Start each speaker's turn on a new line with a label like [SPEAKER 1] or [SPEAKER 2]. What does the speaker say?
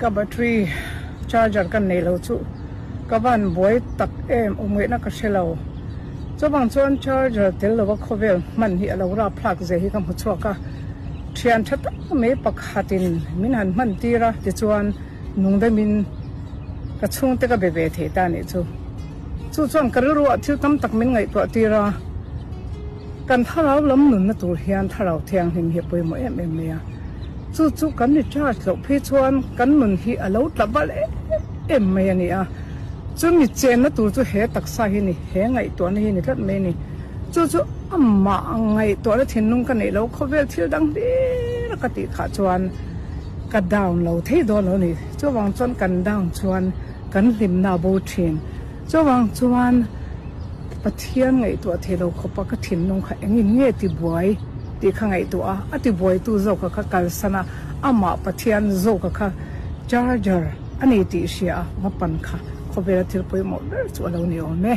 [SPEAKER 1] Ka battery charger ka nei lo chu ka van buai tak em awm ngaihna ka hre lo. Chuvang chuan charger tel lova khawvel hman hi a lo rapthlak zia hi ka hmu chhuak a. Thian tha tak mai pakhatin min han hman tir a tichuan nungdamin ka chhungte ka be ve thei ta nih chu. Chu chuan ka rilruah thil tam tak min ngaihtuah tir a, kan thlarau lam nunna tur hian thlarau thianghlim hi a pawimawh em em mai a. Chu chu kan ni charge loh phei chuan kan nun hi a lo tla bal em em mai a ni a. Chu mi chenna tur chu he taksa hi ni, he ngaihtuahna hi ni tlat mai a ni. Chu chu amah ngaihtuahna thinlung ka neih loh khawvel thil dang hlir a ka tih khah chuan ka down lo thei dawn lo a ni. Chuvang chuan kan down chuan kan hlimna a bo thin. Chuvang chuan Pathian ngaihtuah thei lo khawpa ka thinlung kha engin nge tibuai tih kha ngaihtuah a, a tibuaitu zawka kha kalsan a, amah Pathian zawka kha charger a ni tih hria a, va pan kha khawvela thil pawimawh ber chu a lo ni awm e.